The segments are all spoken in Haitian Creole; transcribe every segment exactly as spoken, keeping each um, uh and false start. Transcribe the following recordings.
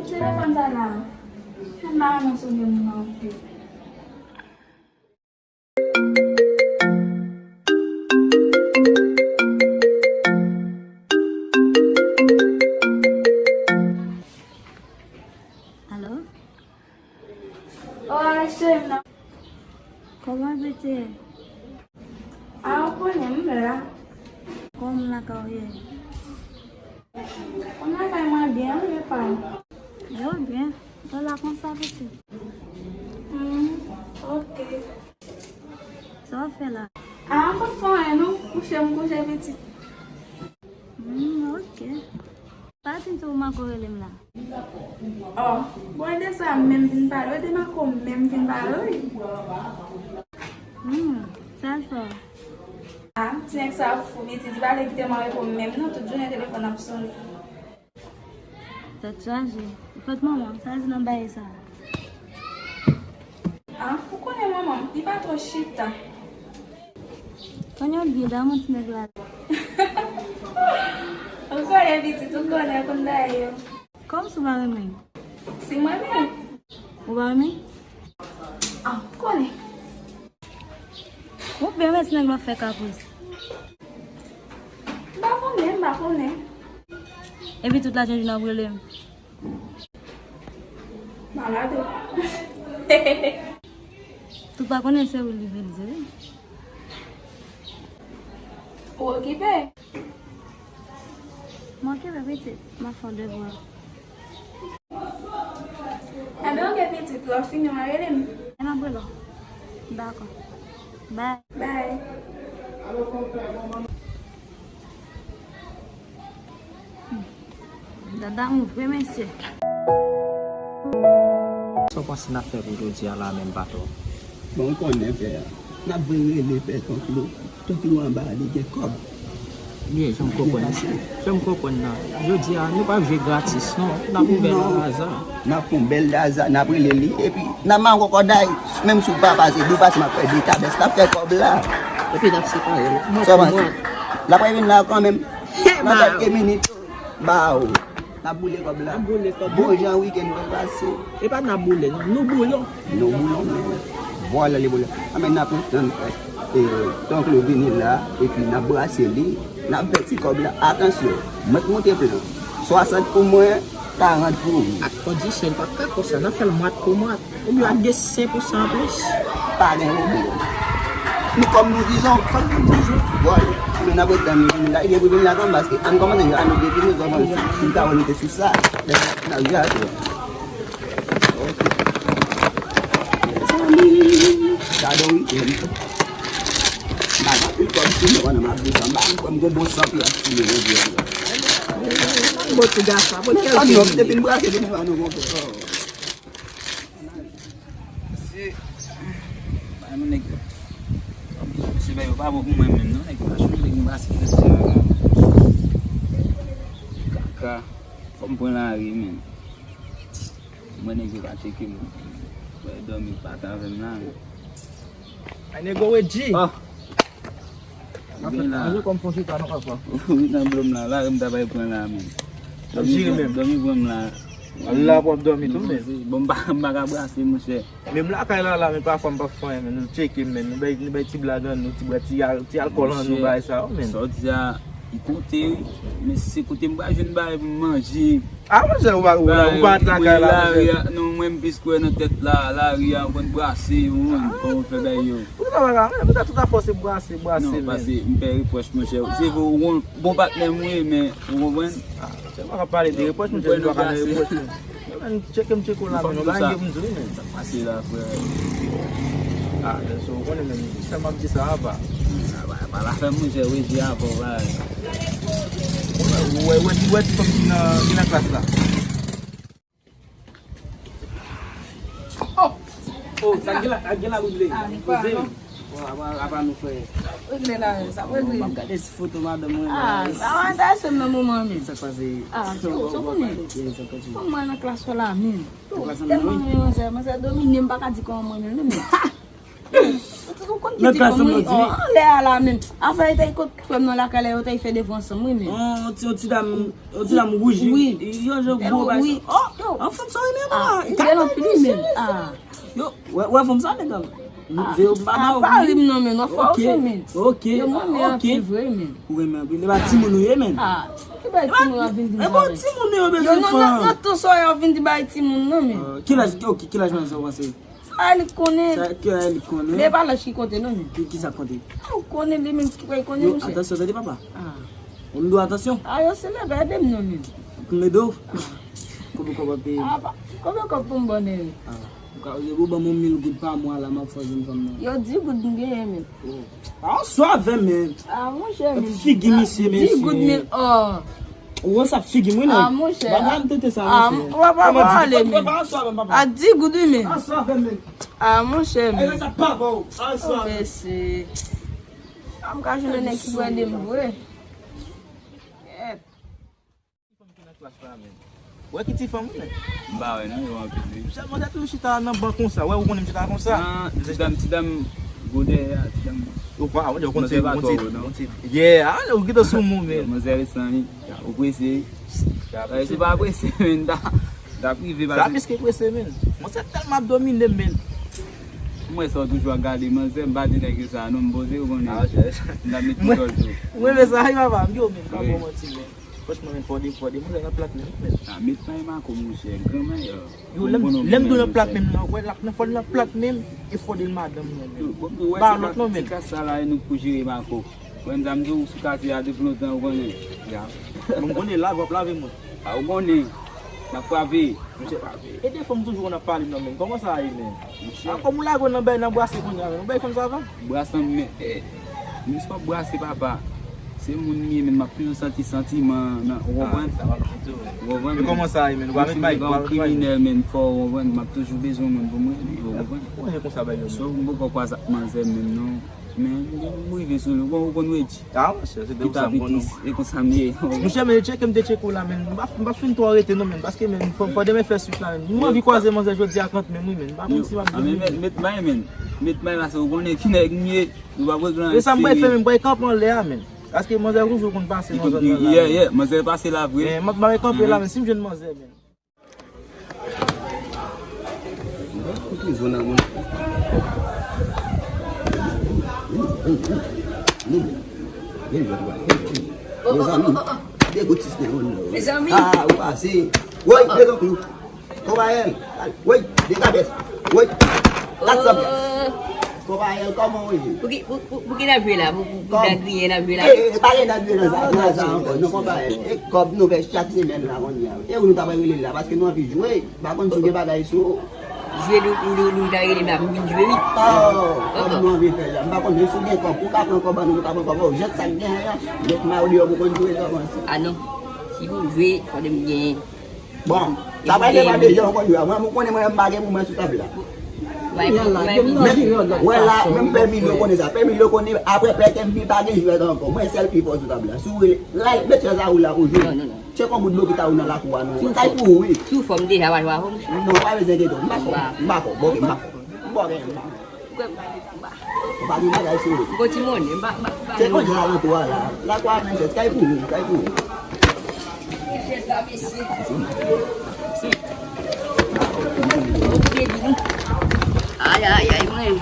Telefòn sa la, m pa renmen sonde moun anpil. Alo? Oh, cheri m nan. Kòman piti? A, ou konnen m la. Kòman lakay ou ye? Kòman lakay mwen byen, wi, epa w? Yo byen. Ou la konsa, piti? Hmm, ok. Sa w ap fè la? A, m p ap fè anyen, non. Kouche, m kouche, piti. Hmm, ok. Pa di m se ou Marco rele m la. Oh, bon, e de sa m menm vin pale w, e de Marco m menm vin pale w, wi. Hmm, sa l fè w? A, ti nèg sa ap fou, piti, li pa vle kite m anrepo menm, non, tout jounen telefòn ap sonnen. Tèt chaje. Kot manman w? Sa l di nan bagay sa? A, ou konnen manman m, li pa twò chita. Konnen w byen damou ti nèg la. Ou konnen pitit, ou konnen konn bagay yo. Kòmsi w pa renmen? Si m renmen. Ou pa renmen? A, ou konnen. Ou byen renmen ti nèg la ap fè kapris. M pa konnen, m pa konnen. Epi tout lajan jounen ap rele m. Malad ou. Tout pa konnen se ou li vle di, wi. Ou okipe? M okipe, pitit. M ap fè yon devwa. Enben, oke, pitit. Lè w fini, w a rele m. E m ap rele w. Dakò. Bye. Bye. Dada, yon vre mesye. Sa w panse n ap fè pou jodi a la menm, patwon? Bon, ou konnen, pè a. N ap voye rele pè Tonklou. Tonklou anba a, li gen kòb. Byen, jan m konprann. Jan m konprann nan. Jodi a, nou p ap jwe gratis, non. N ap ouvè nan laza. N ap fè yon bèl laza, n ap rele li, epi n ap mare kòkòday, menm si w pa pase, di w pase, m ap fè de kabès, n ap fè kòb la. Epi n ap separe l. Sa w panse? L ap vin la kanmenm. Nan kèlke minit, baw. N ap boule kòb la. N ap boule kòb la. Bon jan wikenn mwen pase. E pa n ap boule, non. Nou boule. Nou boule, men. Vwala, li boule. Anben, n ap tann, e, Tonklou vini la, epi n ap brase li, n ap fè ti kòb la. Atansyon, mwen k monte plan. Swasant pou mwen, karant pou ou. Ak kondisyon, li p ap ka konsa, n ap fè l mwat pou mwat. Oubyen ak de senk pou san anplis. Pa gen pwoblèm. Nou kòm nou dizon. Kòm nou dizon. Bon, men n ap ret tann li vini la. Li gen pou vini la kanmenm, paske ann kòmanse jwe a nou depi nou zòman si, si nou ta wè nou te sou sa. N ap jwe atò. Ok. Mezanmi. Gade yon wikenn. M pa gen anpil kòb sou mwen pandan m ap di sa. M pa gen kòb, m gon bon san plas sou mwen jodi a. Bon ti gason, bon kèlke minit. Depi n brase, depi n pa nou konpè. Mesye, bay nou nèg yo. Mesye, bay yo pa bon pou mwen menm, non, nèg yo pa chonje, nèg yo pa sipòte a, non. Kaka, fò m pran lari, men. Mwen, nèg yo pa tcheke m. Mwen dòmi pa t avè m la, men. Ay, nego Wedji. Oh. Manje kòm fon chita non papa. Ou nan blòm la, la m ta bay pran la men. Dòmi pran m la. La pou ap dòmi tou men. Bon, m pa, m pa ka brase monchè. Menm lakay la la, men pafwa m pa fè anyen men. Nou tcheke m men. Nou bay, nou bay ti blag an nou, ti bwè, ti al-, ti alkòl an nou bay sa yo men. Sa w di a, li koute wi. Men se kote m pral jwenn bagay pou m manje. A monchè, ou pa, ou pa, ou pa antre lakay la monchè. Non, mwen m plis kwè nan tèt la, lari a konn brase, ou konn, kòman fè bagay yo. Poukisa w pa ka, men poukisa tout afè w se brase, brase men. Non, paske m pè repwòch monchè. Se vre ou bon, bon patnè m wi, men ou konprann? A, se pa ka pale de repwòch monchè, m pa ka nan repwòch men. Men tcheke m tcheke w la men, nou pa gen pou m di w men. Sa k pase la frè? A, men se ou konnen men, se m ap di sa apa. A, pa, pa la fè monchè, wi, di apa, wi. Ou wè, ou wè, ou wè ti fanm ki nan, ki nan klas la. Oh! Oh, sa gen la, sa gen la, Louble. A, li pa, non. Bon, apa, apa nou fè? Regle la, sa regle. M ap gade ti foto madanm mwen. A, sa pa entèrese m nan moman men. Sa k pase? A, se ou, se ou konnen. Sa k pase? Fò mwen nan klas la men. Nan klas la, tèlman wi. Renmen manzè, manzè domine m, pa ka di kòman mwen menm, non, men. Ou konn ki ti fanm wi, oh, anlè a la menm. Afè yo te kot frè m nan lakay la, yo te fè devan ansanm wi menm. Oh, ti, ti dam, yon ti dam wouj wi. Wi. Yo je gwo bagay. Wi. Oh, anfòm sa wi menm. Ah, li bèl anpil wi menm. Ah. Yo, wè, wè fanm sa nèg la. Ah, pa ri m non menm, anfòm sa menm. Ok, ok. Yo renmen anpil vre menm. Ou renmen anpil. E pa timoun ou ye menm. Ah, ki bay timoun yo vin di m sa menm. E bon timoun yo bezwen fanm. Yo nan tan sa yo vin di bay timoun non menm. Ki laj, ok, ki laj manzè ou panse? Sa li konnen. Sa ki li konnen. Men pa laj ki konte non menm. Ki, ki sa k konte? Ou konnen li menm ki pral konnen monchè. Atansyon, tande papa. Ah. Ou m do atansyon. Ah, yo se lè pa ede m non menm. Pou m ede w? Konbyen kòb w ap peye m? Ah, pa, konbyen kòb pou m ba w nèg? Ah. Ou ka, ou ban m yon mil goud pa mwa la, m ap fè jwenn fanm nan. Yo di goud m genyen menm. Oh. Ah, ou swa avè m menm. Ah, monchè menm. Figi misye, mesye. Di goud mil, oh. Ou wè sa figi mwen nèg. Ah, monchè. Papa m tete sa, monchè. Ah, papa, pale menm. A di goud wi menm. A di goud wi menm. Ah, monchè menm. Sa pa bon. Oh, mesye. M ka jwenn nèg ki pral de m vre. Wè ki ti fanm wi menm. M pa wè non, yo anpil wi. Sèlman sa toujou chita nan ban konsa. Wè ou konnen m chita konsa. Ah, ti dam, ti dam gwo dèyè a, ti dam. Ou pa, ou konn se, ou konn se, ou konn se. Yeah, ah, ou gentan sou moun menm. Manzè resan wi. Ou prese wi. Travay, si w pa prese menm, ta, ta prive pase. Sa plis ke prese menm. Manzè tèlman ap domine m menm. M wè sa w toujou ap gade manzè, m pa di nèg yo sa non, m poze ou konnen. M ta met kontwòl sou ou. M renmen sa wi papa, m di w menm, m pa ba w manti menm. Franchman menm, fò de, fò de manzè nan plak menm, menm. Ah, met may mako monchè, gran may. Yo, lè m, lè m di w nan plak menm nan, wè, l ap nan, fò l nan plak menm, e fò de l madanm mwen menm. Ba lòt non menm. Ti kas sa la, e nou k pou jere mako. Wè m sa m di w sou katye a depi lontan ou konnen. Ya. Bon, m konnen lave, w ap lave mwen. A ou konnen. N ap frape. Monchè, e de fanm toujou konn ap pale m nan menm. Kòman sa ye menm? Monchè. A kòm ou lage w nan bay nan brase kounye a menm. Ou bay fanm sa va? Brase m men, eh, m se pa brase papa. Se moun m ye menm, m ap toujou santi santiman nan, ou konprann? Ou konprann? E kòman sa ye menm? Ou pa met bay, ou pa met bay. Kriminèl menm fò, ou konprann? M ap toujou bezwen moun pou mwen, ou konprann? Ou konn konsa bay yo. So, m poko kwaze ak manzè menm non. Men, m rive sou li. Ou konn Wedji? Ah, monchè, se de ou sa m konnen. E konsa m ye. Monchè, men tcheke m te tcheke w la, men. M pa, m pa fin twò rete non, men. Paske, men, fò, fò demen fè swit la, men. M anvi kwaze manzè jodi a kant menm, wi, men. M pa konn si m ap jwenn li. Met, met may, men. Met may, paske ou konnen ki nèg m ye. Nou pa pran gran risk serye. E sa m pral fè, men, m pral kanpe anlè a, men. Paske manzè toujou konn pase nan zòn nan la. Yeah, yeah, manzè pase la vre. Men, m ap, m ap kanpe la, men. Si m jwenn manzè, men. Mezanmi, de gout sis nan yon. Mezanmi. Ah, ou pase. Woy, de granklou. Konpayèl. Woy, de kabès. Woy, kat san pyès. Konpayèl, kòman w ye? Pou ki, pou, pou, pou ki n ap jwe la? Pou, pou, pou dagriyen n ap jwe la? E, e, pa gen dagriyen nan sa, nan sa ankò. Non, konpayèl. E kòb nou fè chak semèn la, kounye a. E ou nou ta pral rele la, paske nou anvi jwe. M pa konn si w gen bagay sou ou. Jwe nou, nou, nou, nou ta rele m la pou m vin jwe, wi. Oh, kòb nou anvi fè la. M pa konn si w gen kòb. Ou ka pran kòb an nou, nou ka pran kòb an ou. Jèt sa k gen an. Jèt ma ou deyò pou konn jwe kòb an. Ah non. Si pou jwe, fò de m gen. Bon, sa pa se pa de jan ou konn jwe a. Mwen, ou konnen mwen, m pa gen pou mwen sou tab la. Men, wè la, menm Pè Milo konnen sa. Pè Milo konnen, apre Pè Kenpi, pa gen jwèt ankò. Mwen sèl pi fò sou tab la. Si w rele, la, met chèz a ou la pou jwe. Non, non, non. Tcheke yon bout dlo ki ta ou nan lakou a, non. Kay pou ou, wi. Sou fòm deja, pa jwa fòm. Non, pa bezwen enkyete w. M pa fò. M pa fò. Bon, ok, m pa fò. M pa fò. Ou pa gen bagay sou ou. M gon ti monnen, m pa, m pa, m pa. Se konn jwe alantou a la. Lakou a menm jès, kay pou ou, kay pou ou. Ay, ay, ay, mwen.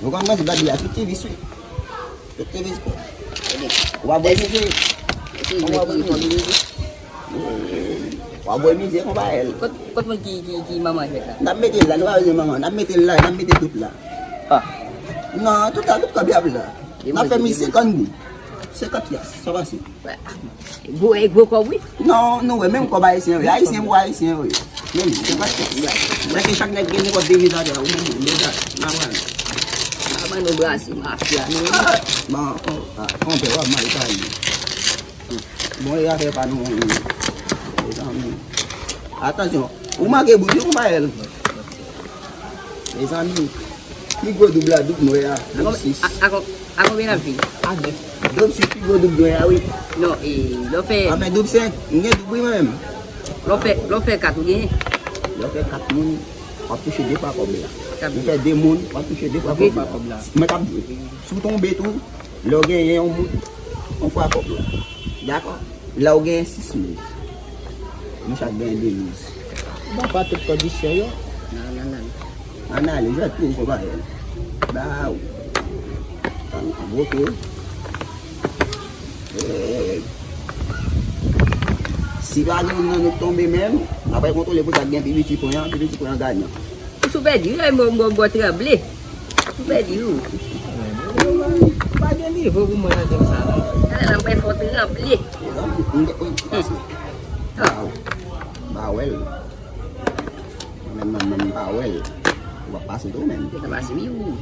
Nou konn manje badi a, tout ti vis, wi. Tout ti vis, wi. Ou pa bwè mize. Ou pa bwè mize, konpayèl. Kot, kot moun ki, ki, ki manman jwèt la? N ap mete l la, nou pa bezwen manman. N ap mete l la, n ap mete tout la. Ah. Non, tout la, tout kòb y ap la. N ap fè mil senkant goud. Senkant pyès, sa pase. Gwo, e gwo kòb, wi. Non, nou wè, menm kòb ayisyen, wi. Ayisyen pou ayisyen, wi. Menm, se pa tèks. Wè ke chak nèg gen nenpòt deviz atè, ou menm, deja, n a pran. N a ban nou brase, mafya, nou. Bon, kon, ah, konpè, w ap mal pale. Bon, e afè pa nou, wi. Mezanmi. Atansyon, ou manke bout, wi, konpayèl. Mezanmi, pi gwo doub la, doub nwè a, doub sis. A, a, a konbyen n ap jwe? A nèf. Doub sis, pi gwo doub nwè a, wi. Non, e, lè w fè. A, men doub senk, m gen doub, wi, mwen menm. Lè w fè, lè w fè kat, ou genyen? Lè w fè kat moun, W ap touche de fwa kòb la. Ou fè de moun, w ap touche de fwa kòb la. Mwen k ap di w, si w tonbe tou, lè w genyen yon moun, yon fwa kòb la. Dakò? Lè w genyen sis mil, nou chak genyen de mil. Bon, pa tout kondisyon yo. Nan, nan, nan. Ann ale, jwèt pou ou, konpayèl. Ba ou. Tann, ok. Eh, si pa gen youn nan nou k tonbe menm, n ap al kontwole pou sa k gen pi piti pwen an, pi piti pwen an ganyan. Ou sou pèdi, wi, mwen, mwen, mwen tranble. Ou pèdi, wi. Pa gen nivo pou mwen nan game sa, non. Talè la, mwen fò tranble. Ba ou. Ba ou. Mwen menm, mwen menm, m pa wè l. Ou ap pase tou menm. Ou ap pase, wi, ou.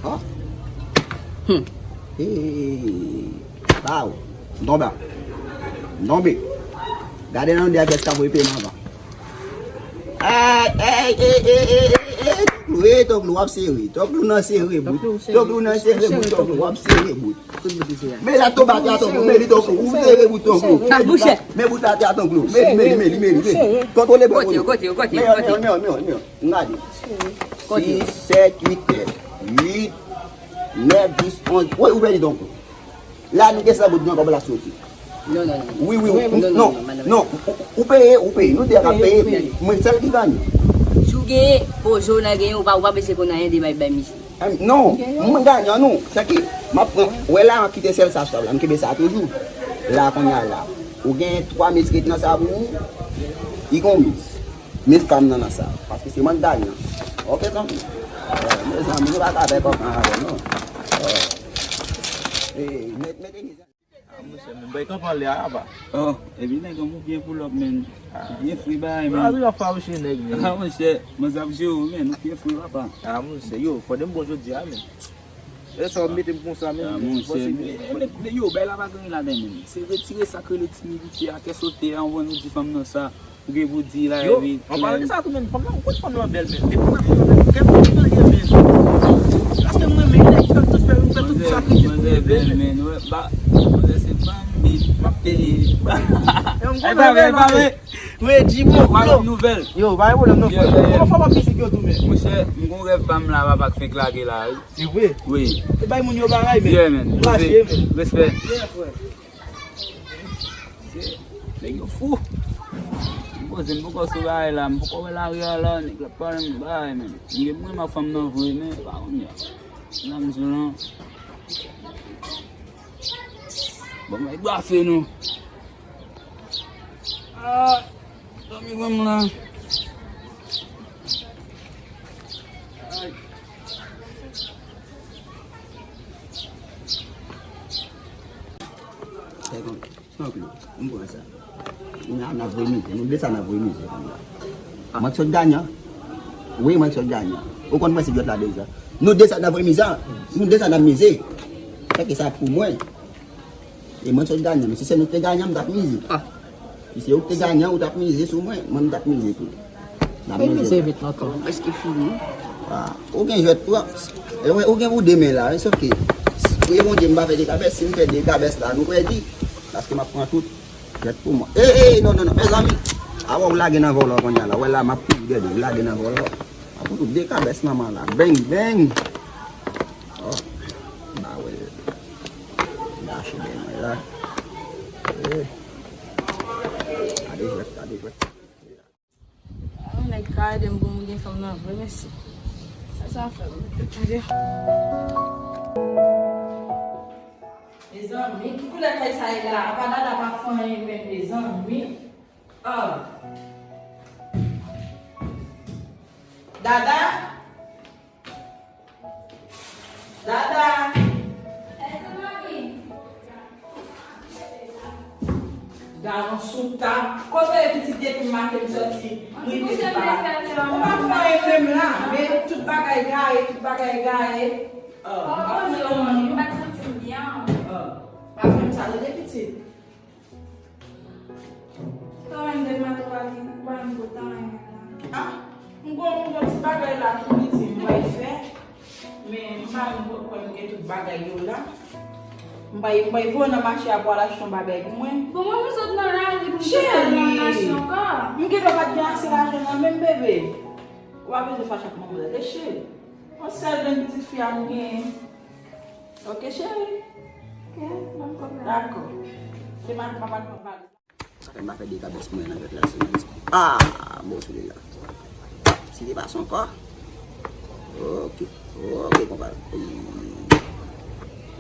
Ò. Hmm. Hey. Ba ou. M tonbe. M tonbe. Gade nan de a kès ka voye peman anvan. Ey, ey, ey, ey, ey, ey, ey, Tonklou, ey, Tonklou, w ap sere. Tonklou nan sere bout. Tonklou nan sere bout, Tonklou, w ap sere bout. Men la tonbe atè a, Tonklou, men li, Tonklou, ou sere bout, Tonklou. Men bout la atè a, Tonklou, men li, men li, men li, men li, men li. Kontwole bò, Tonklou. Kote, kote, kote, kote. Men, men, men, men, men, men, gade. Sis, sèt, uit, nèf, uit, nèf, dis, onz. Wi, ou pèdi, Tonklou. La, nou gen san goud nan kòb la soti. Non, non, non. Wi, wi, wi. Non, non, non, non, non, non. Ou, ou peye, ou peye. Nou de ap peye. Mwen sèl ki ganyen. Si w genyen, poze w nan genyen, ou pa, ou pa bezwen konn anyen de bay, bay misye. Em, non, mwen ganyan non. Sa ki, m ap pran, wè la, m ap kite sèl sa sou tab la, m kenbe sa toujou. La, kounye a la. Ou gen twa mil sèt nan sa pou ou, li gon miz. Mil fam nan nan sa. Paske se mwen k ganyan. Ok, zanmi. Eh, mezanmi, nou pa ka fè kòk nan avè, non. Eh, eh, met, mete miz. Ah, monchè, men bay kanpe anlè a, apa. Oh, epi nèg an byen pull up, men. Byen fri bagay, men. Ah, wi, ap fawouche nèg, men. Ah, monchè, manzè ap jere w, men, ou byen fri, papa. Ah, monchè, yo, fò de m bon jodi a, men. E sa w mete m konsa, men. Ah, monchè, men, men, men, yo, bay la pa gen ladan, men. Se retire sa k rele timidite a, kè sote a, anvan nou di fanm nan sa. Ou gen pou di la, yo, epi an palan de sa tou, men, fanm nan, ou konn fanm nan bèl, men. Depi m ap viv avèk ou, kè m konn li, men. Paske m renmen nèg ki fè m tout, fè tout sakrifis pou m rive, men. Manzè bèl, men, wè, ba, manzè se banm, men, m ap peye. E pa vre, e pa vre. Wi, di bon, ba yo nouvèl. Yo, ba yo pwoblèm, non, frè. Kòman fò w ap mizik yo tou, men? Monchè, m gon rèv pa m la, papa, k fenk lage la, wi. Se vre? Wi. E bay moun yo bagay, men. Yeah, men. Lache, men. Respè. Yeah, frè. Nèg yo fou. M poze m poko sou bagay la, m poko wè lari a la, nèg la pale m bagay, men. M gen mwen ma fanm nan vre, men pa konn ya. La m sou lan. Bon, mwen dwafe nou. Ah, dòmi pran m la. Ay. Fè konn, fè konn, m pran sa. N a, n ap voye mize, nou de sa n ap voye mize konn la. Mwen k sot ganyan. Wi, mwen k sot ganyan. Ou konn mwen se jwèt la deja. Nou de sa n ap voye mize, nou de sa n ap mize. Fè ke sa pou mwen. E mwen sot ganyan, men si se nou k te ganyan, m t ap mize. Ah. Si se ou k te ganyan, ou t ap mize sou mwen, mwen m t ap mize tou. N ap mize vit lontan. Èske fini? Ah, ou gen jwèt tou. E mwen, ou gen pou demen la, it's ok. Si priye Bondye, m pa fè de kabès, si m fè de kabès la, nou pèdi. Paske m ap pran tout. Jwèt pou mwen. Ey, ey, non, non, non, mezanmi. Awa, ou lage nan vòlò kounye a la. Wè la, m ap kouri dèyè, ou lage nan vòlò. M ap pran tout de kabès manman la. Beng, beng. Oh, ba wè. Gache bèl mwen la. Eh. Gade jwèt, gade jwèt. Ah, nèg ka ede m pou m gen fanm nan vre, mèsi. Sa, sa fè m tande. Mezanmi, ki koulè kay sa ye la? Apa Dada pa fè anyen menm, mezanmi. Ah. Dada? Dada! Garan sou tab. Kote w ye pitit depi maten m soti rive sou tab la? Ou pa fè anyen menm la. Men tout bagay gaye, tout bagay gaye. Ah, m pa fè anyen. M pa santi m byen. Ah, pa fè m sa, tande pitit. Tan menm depi maten w pa di, ou pa menm pote anyen menm la. Ah, m gon, m gon ti bagay la tou piti, m bay fè. Men m pa menm kwè m gen tout bagay yo la. M bay, m bay voye nan mache a pou al achte yon bagay pou mwen. Bon, mwen m sot nan lari pou m te al nan mache ankò. M gen dwa pa t gen ase lajan nan menm, bebe. Ou pa bezwen fache ak manman, tande cheri. Yon sèl grenn pitit fi a nou genyen. Ok, cheri. Ok, pa gen pwoblèm. Dakò. Demen maten, papa nou pale. Sa fè m pa fè dekabès pou mwen nan vèt la, se mwen. Ah, bon, sou la. Si te pase ankò. Ok, ok, konpa.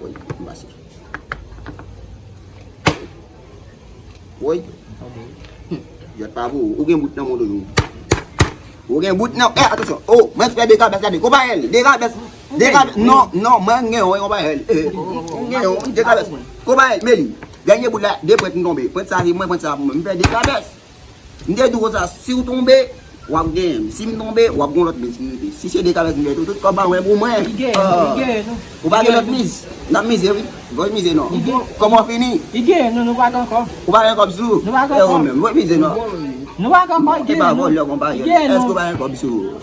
Woy, m pase. Woy. Jòt pa pou ou. Ou gen bout nan mwen, doudou. Ou gen bout nan. Eh, atansyon. Oh, mwen fè dekabès, gade. Konpa el, dekabès. Dekabès. Non, non, mwen gen yon, konpa el. Eh, mwen gen yon, dekabès. Konpa el, Meli. Dènye bout la, de pwent m tonbe. Pwent sa, se mwen, pwent sa pou mwen. M fè dekabès. M te di w konsa, si w tonbe, w ap genyen m. Si m tonbe, w ap gen lòt miz ki rete. Si se dekabès m fè tou, tout kòb pa mwen pou mwen. Li genyen, li genyen, non. Ou pa gen lòt miz? N ap mize, wi. Gòj mize, non. Kòman w fini? Li genyen, non, nou pa gen kòb. Ou pa gen kòb sou ou? Nou pa gen kòb. E ou menm, ou mize, non. Nou pa gen kòb, li genyen, non. Ou pa vòlè, konpa. Èske ou pa gen kòb sou ou?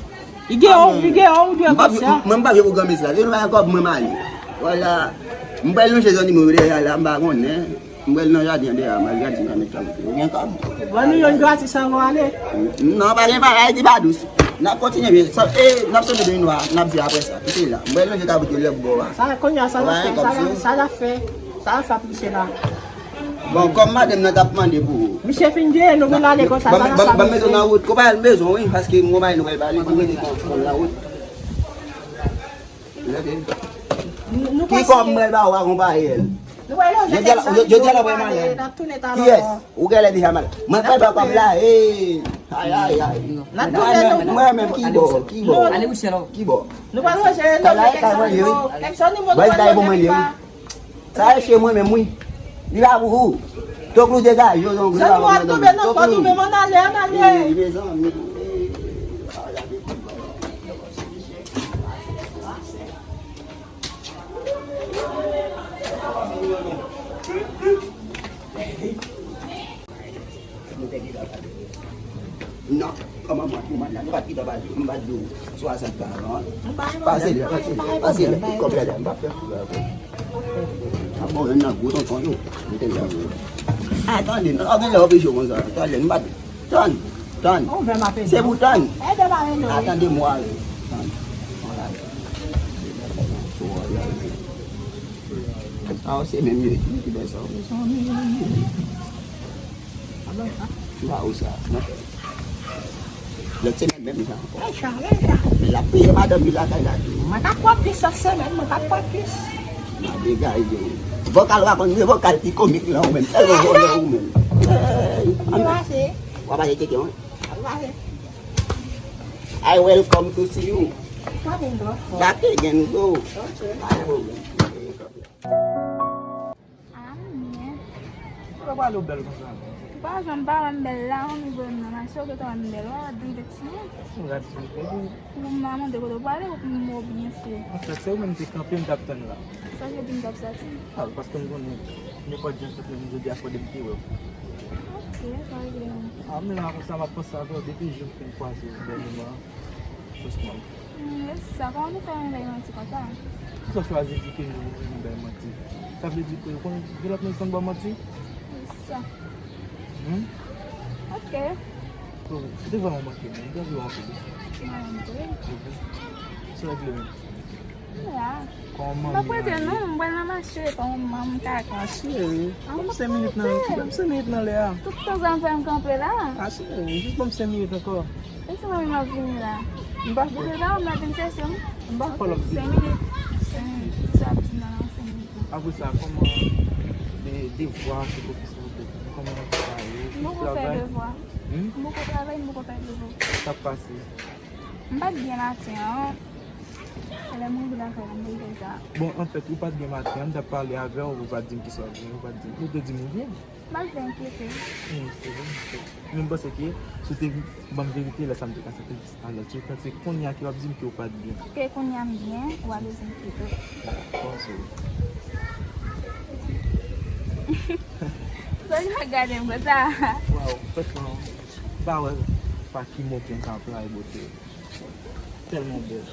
Li gen yon, li gen yon, ou dwe konsa. Mwen, m pa vle pou granmesi la. Depi nou pa gen kòb, mwen m ale. Vwala. M pral lonje zòn li mwen dèyè la, m pa konnen. M pral nan jaden an dèyè a, m al gade si m ka met kabrit yo. Ou gen kòb? Ban nou youn gratis anvan w ale. Non, pa gen bagay, di pa dous. N ap kontinye byen. E, n ap sonje de nwa, n ap di apre sa. Kite la. M pral lonje kabrit yo lè bò a. Sa, kounye a, sa l ap fè, sa l ap fè, sa l ap fè ap pise la. Bon, kòm madanm nan t ap mande pou ou. Misye fin genyen, nou vin ale konsa, sa nan sa misye. Ban m met ou nan wout. Konpayi m bezwen, wi, paske m konpayi nou pral pale, pou mete kòb nan wout. Ki kòb m pral ba ou a konpayi l? Jodi a la, jodi a la, pral malad. Kiyès? Ou genlè deja malad. Mwen pral ba kòb la, e. Ay, ay, ay. Mwen menm, ki bò, ki bò? Ki bò? Nou pral manje, nou pral manje, wi. Kèk sò nou mwen nou pral manje, wi. Sa e che mwen menm, wi. Li la pou ou. Toklou degaje w, toklou. Zanmi, w ap tonbe nan kò nou menm, ann ale, ann ale. Wi, mezanmi. Non, kòman mwen pou mwen la, nou pa t gentan pale, m pa t di w swasant karant. Pase lè, pase lè, pase lè, kòb la, m pa fè fou avè w. A bon, nan gwo tonton yo, m te la. A, tande, non, gen lè w oblije konsa, tande, m pa t, tann, tann. Se pou tann. A, tande, mwa, tann. A, se menm yo, ki bèl sa, mezanmi. M ba ou sa, non. Lòt semèn menm jan ankò. Men l ap peye madanm li lakay la tou. Mwen ka pran plis lòt semèn, mwen ka pran plis. A degaje w. Vokal w a konn se vokal pi komik lan ou menm. Tèlman vòlè ou menm. Ey, ann pase. W a pase tcheke, wi. W a pase. I welcome to see you. Back again, go. Ok. Pa gen pwoblèm. Amè. Ou pa pale w bèl konsa. Ou pa janm pa wè m bèl la, ou ni vre m nan mache, ou gentan wè m bèl, ou pa di m vekse non. Ou rate sou kò ou. Ou m nan mande kote w prale, ou m wè w byen fre. Anfèt, se ou menm te kanpe, m t ap tann la. Sa vle di m t ap sòti? A, paske m konnen, nenpòt jan sòt menm jodi a fò de m te wè w. Ok, pa regle non. A, men la konsa, m ap panse avè w depi jou m fin kwaze w dènyèman. Franchman. Hmm, e sa, kòman nou fè yon bèl manti konsa? Kisa w chwazi di ke nou, nou bay manti? Sa vle di ke ou konn gen lòt moun ki konn ba w manti? E sa. Hmm? Ok. Bon, se te vrèman manke, men. M te anvi w anpil. Mwen antre. Mhm. Sa w regle menm? M la. Kòman manmi an ye? M pa prete non, m pral nan mache, kòman m ka kanpe? Cheri, ban m senk minit nan, ban m senk minit nan lè a. Tout tan sa m fè m kanpe la. A, cheri, jis ban m senk minit ankò. E si manmi m ap vini la? M pa kwè. Depi la, m ap vin chèche m. M pa kwè l ap vini. Senk minit. Senk minit. Sa ap di nan senk minit la. Apre sa, kòman de, devwa, se pwofesè ou te, kòman w ap fè yo? M poko fè devwa. Hmm? M poko travay, m poko fè devwa. Sa k pase? M pa t byen maten an. Lè m rive lakay la, m rive sa. Bon, anfèt, ou pa t byen maten an, m t ap pale avè w, ou pa t di m kisa w gen, ou pa t di m, ou te di m ou byen. M pa t vle enkyete. Hmm, se vre, se vre. Men m panse ke si w te ban m verite, lè sa m te ka sante plis alèz. Se panse kounye a ke w ap di m ke w pa t byen. Ok, kounye a m byen, ou pa bezwen enkyete w. Dakò, se vre. Sa w ap gade m konsa? Waw, franchman, m pa wè pa ki mo pou m ka anplwaye bote. Tèlman bèl.